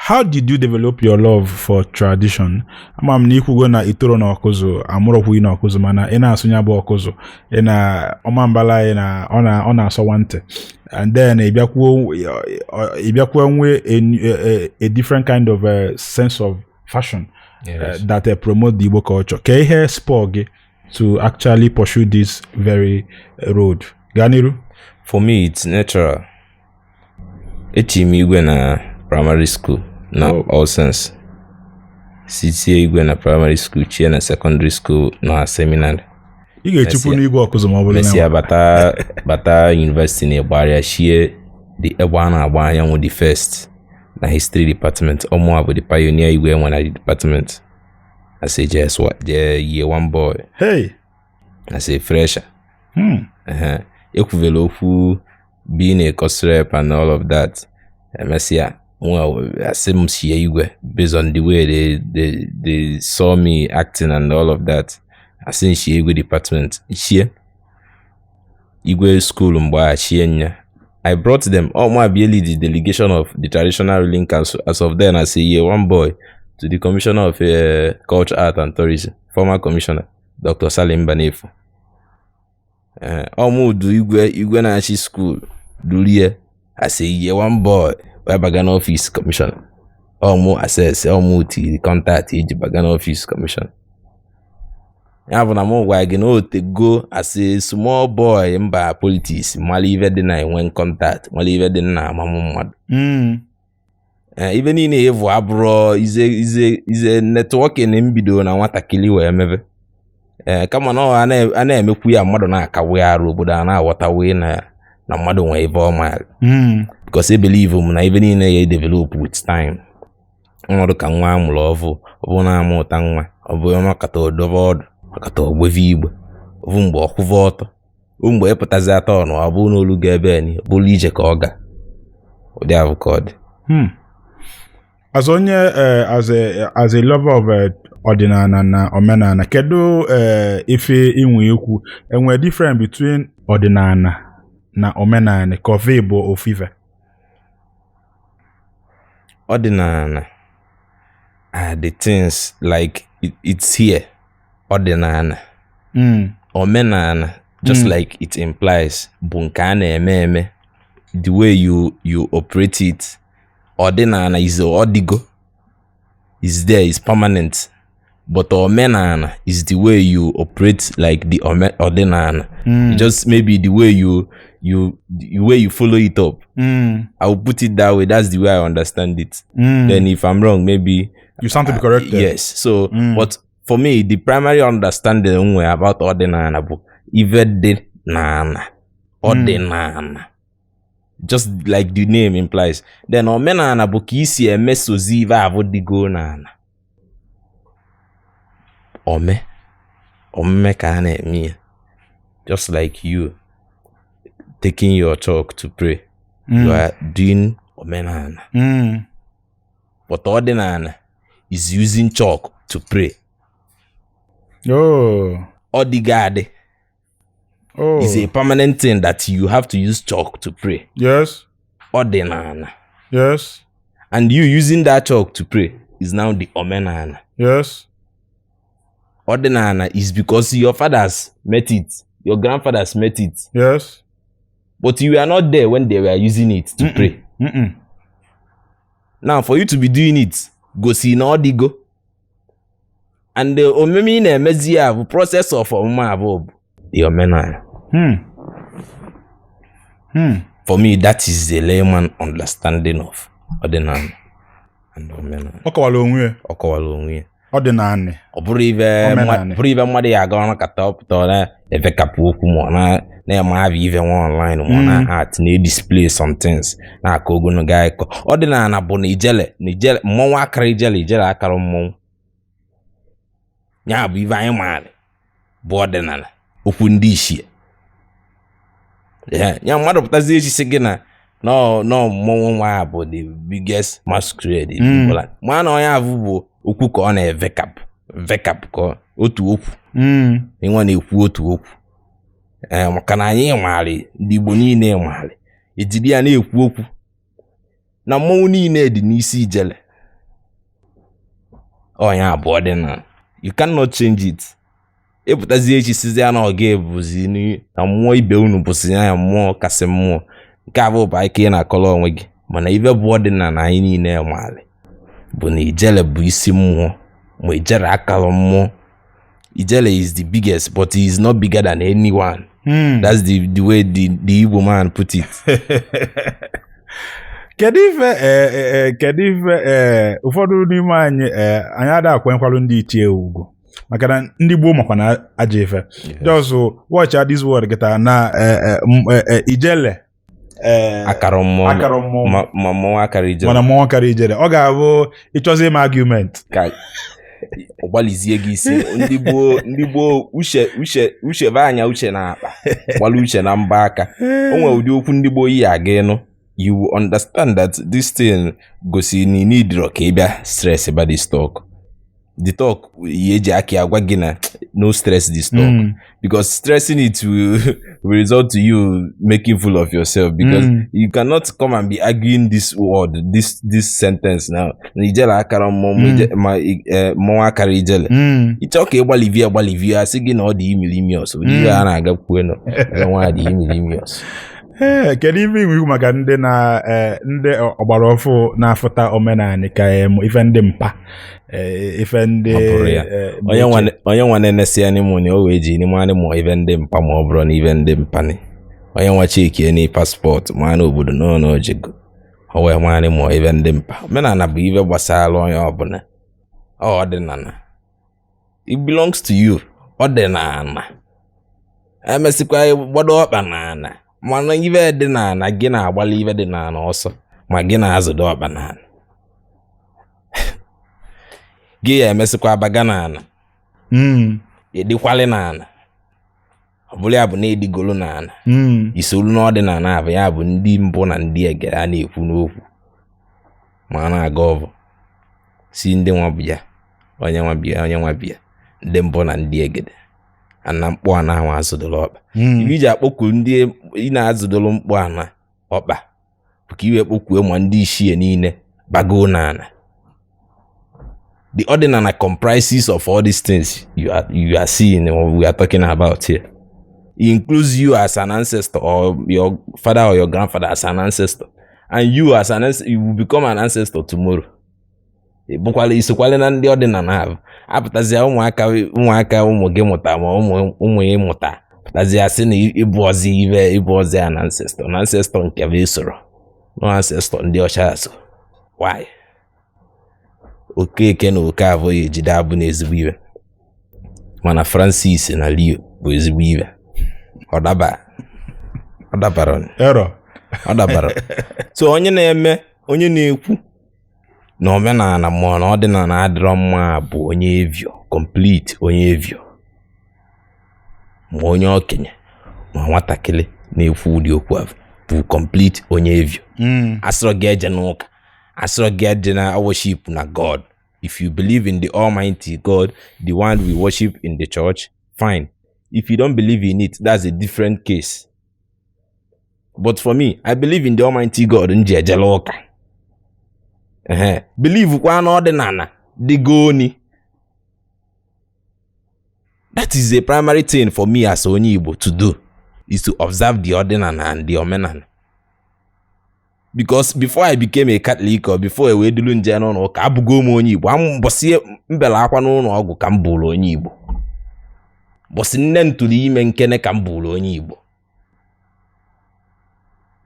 How did you develop your love for tradition? Ama m na ikwugo na itoro na ọkụzụ, amụrọkwu na ọkụzụ, mana ị na-asụ ya bụ ọkụzụ, ị na ọmambala, ị na ọ na-asọwa ntị, and then ị bịakwuo nwee a different kind of sense of fashion that promote the Igbo culture. Ka ihe spur gị to actually pursue this very road? Gaa n'iru. For me, it's natural. Echi m igwe na primary school na All Saints. Sitie igwe na primary school, chie na secondary school na seminary. Ị ga-echukwu Mesịa. N'igwe ọkụzụ ma ọ bụrụ na Mesịa bata university na ịgbarịa shie the egbe a na-agba anyanwụ, the first na history department. Ọmụa bụ the pioneer igwe enwe na the department as a JS, year one boy, as a fresher. Ekwuvela okwu being a course rep and all of that. Emesịa nwa asị m sie igwe based on the way they saw me acting and all of that. Asị m sie igwe department, shie igwe school. Mgbe a chie nya, I brought them all, mụ abịa lead the delegation of the traditional ruling council as of then, as a year one boy, to the Commissioner of Culture, Art and Tourism, former commissioner Dr. Salim Mbanefo. Ọ mụ du igwe na-achị school durie as a year one boy wee baga n'ọfịs commissioner. Ọ mụ access, ọ mụ tiri contact iji baga n'ọfịs commissioner. Ya bụ na mụ gwa gị na otego as a small boy mba politics, mara ife dị na enwe contact, mara ife dị na amamụ mmadụ. Ife niile evu abụrọ ize networking mbido na nwatakịrị wee mebe. Ee, kama na ọ a na-emekwu ya, mmadụ na-akawe arụ, obodo a na-aghọtawe na mmadụ nwee ife ọma, because I believe m na ife niile ya develop with time. Ọnọdụ ka nwa amụrụ ọfụ, ọ bụ na-ama ụta nwa, ọ bụ ọmakata odobe ọdụ, ọkata ogbeve igbe ofu mgbe, ọkwụva ọtọ ofu mgbe, ịpụtazi atọ ọnụ, ọ bụ n'olu ga ebe ni bụrụ ije ka ọ ga ụdị ahụ ka ọ dị. As onye as a lover of ọdịnala na omenala, kedu ife inwe ikwu? Enwere difference between ọdịnala na omenala, ka ofe bụ ofu ife? Ọdịnala are the things like it's here, ọdịnala. Omenala, just like it implies, bụ nke a na-eme eme, the way you operate it. Ọdịnala is ọdịgo, is there, is permanent, but omenala is the way you operate like the ọdịnala. Just maybe the way you you the way you follow it up. I will put it that way. That's the way I understand it. Then if I'm wrong, maybe You stand to be corrected. Yes. So, but for me, the primary understanding m nwere about ọdịnala bụ ife dị n'ala. Ọdịnala, just like the name implies. Then omenala bụ ka isi emesozi ife abụ dịgo n'ala. Ome omume ka a na-eme ya. Just like you taking your chalk to pray, you are doing omenala. But ọdịnala is using chalk to pray. Ọ dịgo adị. Is a permanent thing that you have to use chalk to pray. Ọdịnala. And you using that chalk to pray is now the omenala. Ọdịnala is because your fathers met it, your grandfathers met it, but you were not there when they were using it to pray. Now, for you to be doing it, gosi na ọ dịgo. And the omume ị na-emezi ya bụ process of ọmụma abụọ bụ the omenala. For me, that is the layman understanding of ọdịnala and omenala. Ọ kọwara onwe ya. Ọ kọwara onwe ya. Ọdịnala. Ọ bụrụ ife Omenala. Bụrụ ife mmadụ ya aga ọrụ kata ọpụta, ọ na-efekapụ okwu, ma ọ na-eme abịa ife nwa online, ma ọ na art na-edisplay some things na-akọ ogologo akụkọ. Ọdịnala bụ na ijele na ijele mmọnwụ akara ijele, ijele akara mmọnwụ. Ya bụ ife anyị maara bụ ọdịnala, okwu ndị ichie. Ee, ya mmadụ pụtazi echi sị gị na nọọ mmọnwụ nwa a bụ the biggest masquerade in Igbo land. Ma na onye ahụ bụ okwu ka ọ na-evekapụ vekapụ ka otu okwu. Ịnwa na-ekwu otu okwu, ee, maka na anyị maara, ndị Igbo niile maara, ejiri ya na-ekwu okwu na mmọnwụ niile dị n'isi ijele. Ọnya bụ ọdịnala. You cannot change it. Ịpụtazi echi sizi ya na ọ ga-ebuzi na mmụọ ibe unu bụzi ya mmụọ kasị mmụọ. Nke a bụ ike ị na-akọrọ onwe gị, mana ibe bụ ọdịnala anyị niile maali bụ na ijele bụ isi mmụọ, ma ijele akara mmụọ. Ijele is the biggest, but he is not bigger than anyone. That's the way the Igbo man put it. Kedu ife ụfọdụ n'ime anyị anyị ada akwenkwalụ ndị ichie ugwu, maka na ndị gboo makwa na ajọ ife. Just watch out this word kịta na ijele akara mmụọ. Akara mmụọ. Ma mmọnwụ akara ijele. Mana mmụọ kara ijele, ọ ga-abụ ịchọzi ime argument ka ọ gbalizie gị isi. Ndị gboo uche be anya uche na akpa gbala uche na mba aka. O nwere ụdị okwu ndị gboo yi aga ịnụ, you will understand that this thing gosi na ị need ka ị bịa stress about this talk. The talk ihe eji aka agwa gị na no stress this talk, because stressing it will result to you making fool of yourself, because you cannot come and be arguing this word, this sentence now na ijele akara mmụọ, ma mmọnwụ akara ijele. Ịchọ ka ịgbalivie agbalivie, asị gị na ọ dị imilimi ọsọ, ụdị ihe a na-aga kwue nọ nwa dị imilimi ọsọ. Ee, kedu ife inwe ikwu maka ndị na ndị ọgbara ọfụ na-afụta omenanị ka ife ndị mpa, ife ndị Ọ bụrụ ya. Onye nwa na-enesi ya n'ime na o wee ji n'ime anị mụọ ife ndị mpa, ma ọ bụrụ na ife ndị mpa ni onye nwa chekie ni passport ma na obodo n'ọnụ ojego o wee nwaanị mụọ ife ndị mpa. Omenala bụ ife gbasara onye ọbụla. Ọ ọdịnala, it belongs to you. Ọdịnala emesịkwa gbado ọkpa n'ala, mana ife dị n'ala gị na-agbalị ife dị n'ala ọsọ, ma gị na-azụdo ọkpa n'ala gị ya emesịkwa abaga n'ala, ịdịkwalị n'ala. Ọ bụrụ ya bụ na ịdịgolo n'ala, isolu n'ọdịnala abụ ya bụ ndị mbụ na ndị egere a na-ekwu n'okwu, ma a na-aga ọbụ si ndị nwa bịa, onye nwa bịa, onye nwa bịa, ndị mbụ na ndị egede ana mkpụ ana ahụ azụdoro ọkpa. Ibe iji akpọku ndị ị na-azụdoro mkpụ ana ọkpa bụ ka iwe kpọkuo ma ndị ichie niile bago n'ala. The ọdịnala comprises of all these things you are seeing or we are talking about here. It includes you as an ancestor, or your father or your grandfather as an ancestor, and you as an you will become an ancestor tomorrow. Ị bụkwala isokwala na ndị ọdịnala ahụ. Apụtazie ụmụaka ụmụ gị mụta, ma ụmụ ya mụta, pụtazie asị na ịbụ ọzọ ibe ịbụ ọzọ ya na ancestor, na ancestor nke bụ esoro no ancestor ndị ọcha so. Why? Okeke na oke abụghị ejide abụ na ezigbo ibe, mana Francis na Leo bụ ezigbo ibe. Ọ daba, ọ dabara. Error. Ọ dabara. So onye na-eme, onye na-ekwu na omenala ma na ọdịnala adịrọ mma bụ onye evio complete, onye evio, ma onye okenye ma nwatakịrị na-ekwu ụdị okwu ahụ bụ complete onye evio. Asịrọ gị eje n'ụka, asịrọ gị eje na worship na God. If you believe in the Almighty God, the one we worship in the church, fine. If you don't believe in it, that's a different case. But for me, I believe in the Almighty God m ji ejela ụka. Ehe, believe kwa na ọdịnala dịgo oni. That is a primary thing for me as onye Igbo to do, is to observe the ọdịnala and the omenala, because before I became a Catholic or before e wee duru nje n'ụlọ ụka, abụgo m onye Igbo. Mbọsị mbela akwa n'ụlọ ọgwụ ka m bụrụ onye Igbo, mbọsị nne m tụrụ ime nkene ka m bụrụ onye Igbo,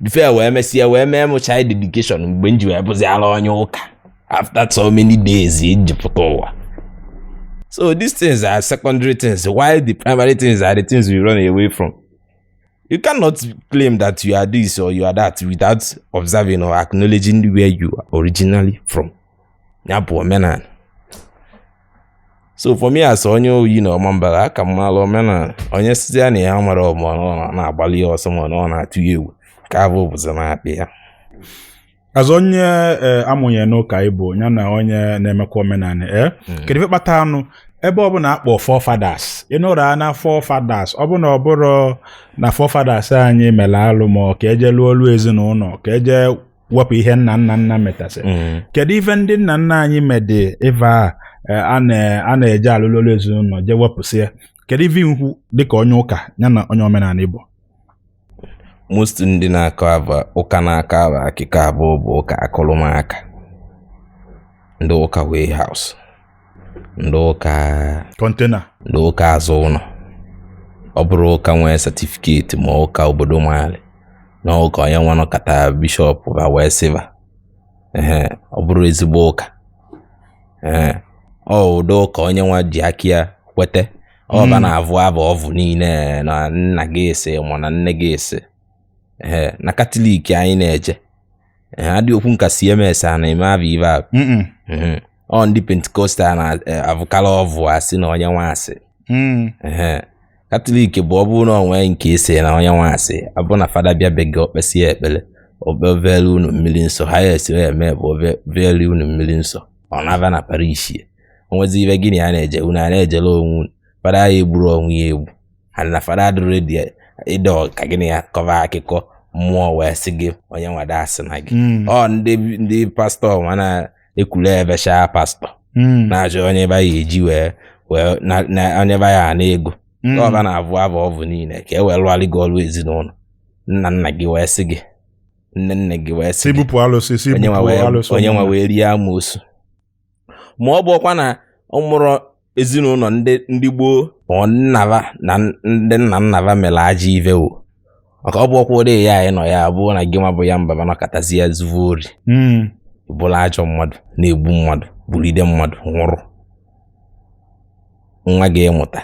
before e wee mesịa wee mee m child dedication mgbe m ji wee bụziara onye ụka after so many days ejipụta ụwa. So these things are secondary things, while the primary things are the things we run away from. You cannot claim that you are this or you are that without observing or acknowledging where you are originally from. Ya bụ omenala. So for me as onye oyi na ọmambara aka m mara omenala, onye site ya na ya mara, ma ọ na-agbalị ya ọsọ, ma ọ na-atụ ya egwu, nke abụ bụzi na-akpị ya. As onye amụnye n'ụka Igbo ya na onye na-emekwa omenala, kedu ife kpata anụ ebe ọbụla akpọ forefathers, ịnụrụ na forefathers, ọ bụ na ọ bụrụ na forefathers anyị mere alụ, ma ọ ka eje lụọ olu ezinụlọ, ka eje wepụ ihe nna nna nna metasị? Kedu ife ndị nna nna anyị mede ife a A na-eje alụlụ ọlụ ezinụlọ jee wepụsị ya. Kedu ife ikwu dịka onye ụka ya na onye omenala Igbo? Most ndị na-akọ ava ụka na-akọ ava akụkọ abụọ bụ ụka akụrụmaka, ndị ụka warehouse, ndị ụka container, ndị ụka azụ ụlọ. Ọ bụrụ ụka nwee certificate ma ụka obodo maali na ụka onye nwa nọkọta bishọp ba wee sịba ehe, ọ bụrụ ezigbo ụka, ee, ọ ụdị ụka onye nwa ji aka ya kwete ọba na-avụ abụ ọvụ niile na nna gị ese ma na nne gị ese. Ee, na Catholic anyị na-eje, ee, adị okwu nka CMS a na-eme abụ ibe abụ. Ọ ndị Pentecostal na-avụkala ọvụ asị na onye nwa asị. Ehe, Catholic bụ ọ bụrụ na ọ nwee nke ese na onye nwa asị, abụ na fada bịa be gị, okpesie ekpere, okpevere unu mmiri nsọ ha ya esi eme bụ overe unu mmiri nsọ, ọ naba na parish ya. O nwezi ibe gịnị a na-eje unu a na-ejere onwe unu. Fada ya egburu onwe ya egbu and na fada adịrị ready ịdọ ka gịnị ya kọva akụkọ mmụọ wee sị gị onye nwada asị na gị. Ọ ndị pastọ ma na-ekwule ebe shaa pastọ na-achọ onye ebe ya eji wee na onye ebe ya ana ego. Ọba na-abụ abụ ọbụ niile ka e wee lụgharị gị ọrụ ezinụlọ nna nna gị wee sị gị, nne nne gị wee sị si gị bupụ alụsị, si onye nwa bupụ wee alụsị onye nwa ụmụnna. Wee rie amoosu, ma ọ bụ ọkwa na ọ mụrụ ezinụlọ ndị gboo ma ọ nnaba na ndị nna nnaba mere ajọ ive o, maka ọ bụ ọkwa ụdị ya anyị nọ ya abụọ na gị nwa bụ ya mbaba nọkọtazi ya zuvu ori, bụrụ ajọ mmadụ na-egbu mmadụ, gburide mmadụ, nwụrụ, nwa gị mụta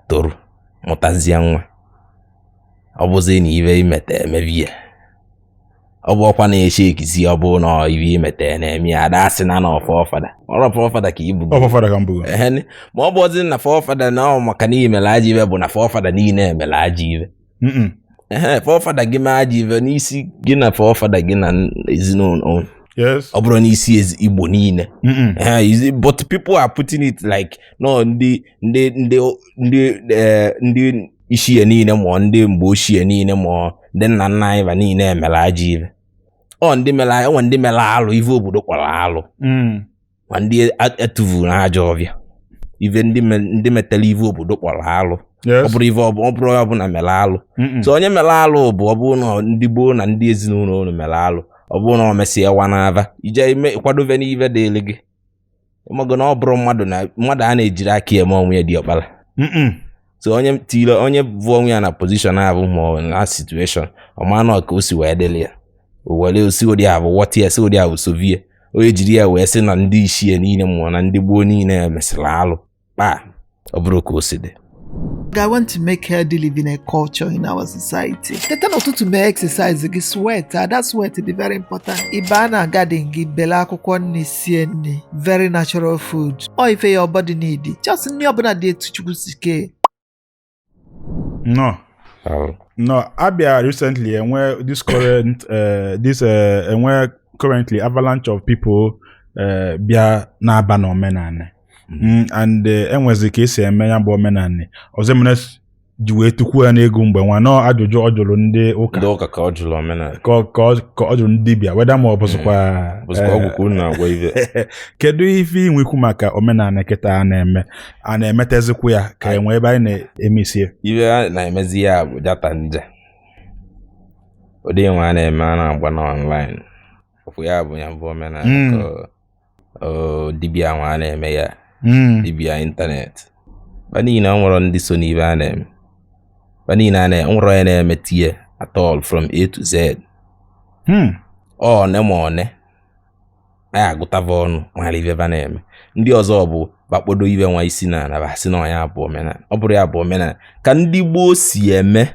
toru mụtazie nwa, ọ bụzi na ive imete emebi ya, ọ bụ ọkwa na-eche ekizi, ọ bụ na ive imete na-eme ya, ada asị na forefather ọrụ forefather ka ibu. Ọ forefather ka m bụgo. Ehene, ma ọ bụ ọzi na forefather na ọ maka na imere ajọ ive bụ na forefather niile emere ajọ ive. Ehe, forefather gị mee ajọ ive n'isi gị na forefather gị na ezinụlọ, ọ bụrụ n'isi Igbo niile. But people are putting it like no ndị ichie niile ma ndị mgbe ochie niile ma ndị nna nna anyị ba niile mere ajọ ive. Ọ ndị mere enwe ndị mere alụ ive obodo kpọrọ alụ, ma ndị etuvuru ajọ ọbịa ive, ndị metere ive obodo kpọrọ alụ. Ọ bụrụ ive ọ bụrụ onye ọbụla mere alụ. So onye mere alụ bụ ọ bụrụ na ndị gboo na ndị ezinụlọ unu mere alụ, ọ bụrụ na o mesịa wa n'ava ije ime kwadobe n'ive dịịrị gị, ịmago na ọ bụrụ mmadụ na mmadụ a na-ejiri aka eme onwe ya dị ọkpara. So onye tiri onye bụ onwe ya na position abụ ma ọ na situation ọ ma na ka o si wee dịrị ya, o were osi ụdị abụ ghọta ya, si ụdị abụ sovie onye jiri ya wee sị na ndị ichie niile mụọ na ndị gboo niile mesịrị alụ kpaa, ọ bụrụ ka o si dị. I want to make healthy living a culture in our society. Teta n'ụtụtụ, mee exercise gị, sweat, ada sweat dị very important. Ị baa na garden gị, bele akwụkwọ nri, sie nri, very natural food. Ọ ife your body need. Just nri ọbụla dị etu Chukwu si kee. No. No, Abia recently enwe this current this enwe currently avalanche of people bịa na-aba n'omenala. And enwezi ka esi eme ya bụ omenala ọzọ emene ji wee tukwuo ya n'ego mgbe nwa nọ ajụjụ ọ jụrụ ndị ụka. Ndị ụka ka ọ jụrụ omenala. Ka ọ jụrụ ndị dibịa weda ma ọ bụzikwa bụzikwa ọgwụ ka unu na-agwa ive. Kedu ife inwekwu maka omenala kịta a na-eme, a na-emetezikwu ya ka enwe ebe anyị na-emisie? Ive a na-emezi ya bụ jata nja ụdị nwe a na-eme, a na-agba na online ọkwụ ya bụ ya bụ omenala. Ka ọ dibịa nwa a na-eme ya, dibịa ịntanetị ba niile, ọ nwere ndị so n'ibe a na-eme ba niile a na nwere onye na-eme tie at all from A to Z. Ọ one ma one anyị agụtava ọnụ mara ibe ba na-eme, ndị ọzọ bụ bakpodo ibe nwa isi na ana ba sị na ọnya bụ omenala. Ọ bụrụ ya bụ omenala ka ndị gboo si eme,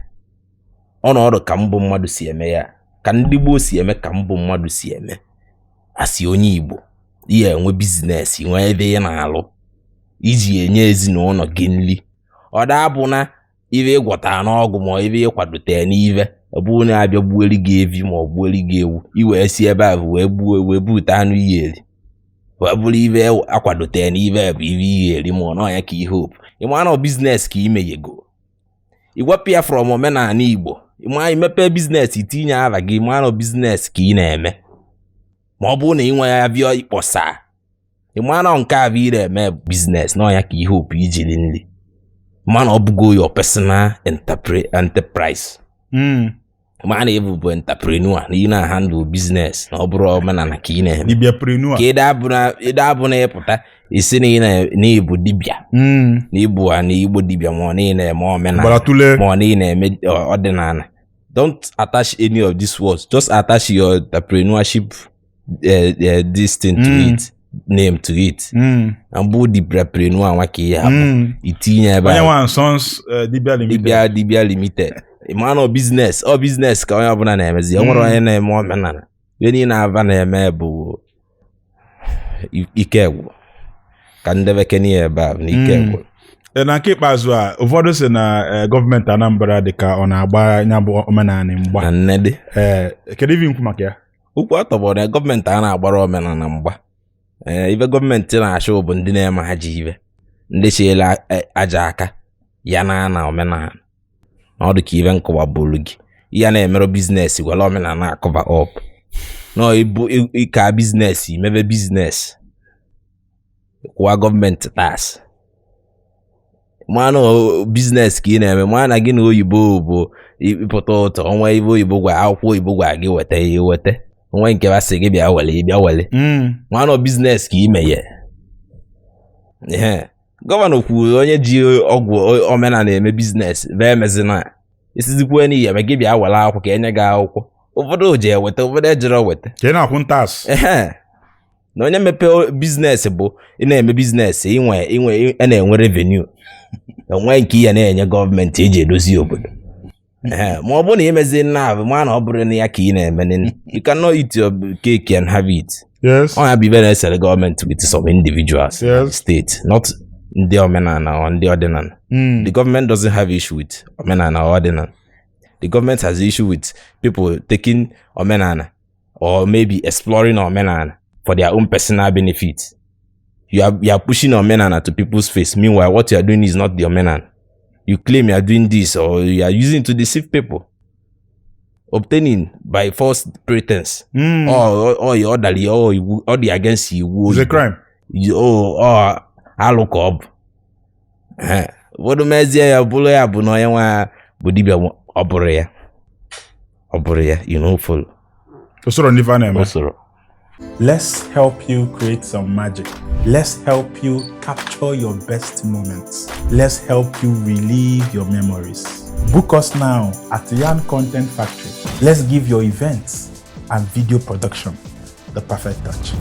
ọnọdụ ka mbụ mmadụ si eme ya, ka ndị gboo si eme, ka mbụ mmadụ si eme. Asị onye Igbo ihe enwe business, nwee ebe ị na-alụ iji enye ezinụlọ gị nri, ọ da-abụ na ibe ịgwọtara n'ọgwụ ma ibe ịkwadote n'ive ọ bụrụ na abịa gbueri gị evi ma ọ gbueri gị ewu, i wee si ebe a wee gbuo wee bute anụ ihe eri wee bụrụ ibe akwadote n'ive bụ ive ihe eri, ma ọ nọ ya ka ihe hope ịma na business ka imeghego iwepụ ya from omenala Igbo. Ịma imepe business, itinye aha gị, ma na business ka ị na-eme, ma ọ bụrụ na ị nwe ya bịa ịkpọsa. Ị ma na nke a bụ ị na-eme business na ọnya ka ihe opu ijiri nri mana ọ bụgo your personal enterprise. Ma na ịbụ bụ entrepreneur na ị na-handle business na ọ bụrụ omenala ka ị na-eme. Dibịa preneur. Ka ịda abụ na ịpụta isi na ị na ịbụ dibịa na ịbụ ha na igbo dibịa ma ọ na ị na-eme omenala Gbara tụlee. ma ọ na ị na-eme ọdịnala. Don't attach any of these words, just attach your entrepreneurship this thing to it, name to it. Na mbụ dibịapreneur nwa ka ihe abụ itinye ebe Onye a. nwa and Sons Dibịa Limited. Dibịa Limited. Ma na ọ business ka onye ọbụla na-emezi. O nwere onye na-eme omenala, ihe niile aba na-eme bụ ike gwụ ka ndebe kene ya ebe a bụ na ike gwụ. Na nke ikpeazụ a, ụfọdụ sị na gọọmenti Anambra dị ka ọ na-agba ya bụ omenala mgba. Na nnedi. Ee, kedu ife nkwu maka ya? Okwu atọgbọrọ ya, gọọmenti a na-agbara omenala mgba. Ee, ibe gọọmenti na-achọ bụ ndị na-eme ajọ ibe, ndị chiela aja aka ya na ana omenala na ọ dị ka ibe nkọwa bụrụ gị ihe a na-emerụ business gwara omenala akọva up nọ ibu ịka business imebe business kwụwa gọọmenti tax mana business ka ị na-eme mana na gị na oyibo bụ ịpụta ụtọ onwe ibe oyibo gwa akwụkwọ oyibo gwa gị weta ihe weta onwe nke basị gị bịa were bịa were mana business ka ime ya. Ehe, gọvanọ kwuru onye ji ọgwụ omenala eme business bụ emezina isizikwu n'ihi eme gị bịa were akwụkwọ ka enye gị akwụkwọ ụfọdụ ji eweta ụfọdụ ejiri weta. Ka ị na-akwụ tax. Ehe, na onye mepe business bụ ị na-eme business inwe inwe a na-enwe revenue enwe nke ihe na-enye gọọmenti eji edozi obodo. Ehe, ma ọ bụrụ na imezi nna abụ ma na ọ bụrụ na ya ka ị na-eme, you cannot eat your cake and have it. Ọ ya bụ ibe na-esere gọọmenti with some individuals in the state, not ndị omenala or ndị ọdịnala. The government doesn't have issue with omenala or ọdịnala. The government has issue with people taking omenala or maybe exploring omenala for their own personal benefit. You are pushing omenala to people's face. Meanwhile, what you are doing is not the omenala. You claim you are doing this or you are using it to deceive people, obtaining by false pretense. Or you orderly or iwu ọ dị against iwu. It's a crime. Ọ alụ ka ọ bụ. Ehe. Ụfọdụ mezie ya bụrụ ya bụ na onye nwa bụ dibịa ọ bụrụ ya ọ bụrụ ya you no follow. Usoro ndị fa na-eme. Usoro. Let's help you create some magic. Let's help you capture your best moments. Let's help you relive your memories. Book us now at Yarn Content Factory. Let's give your events and video production the perfect touch.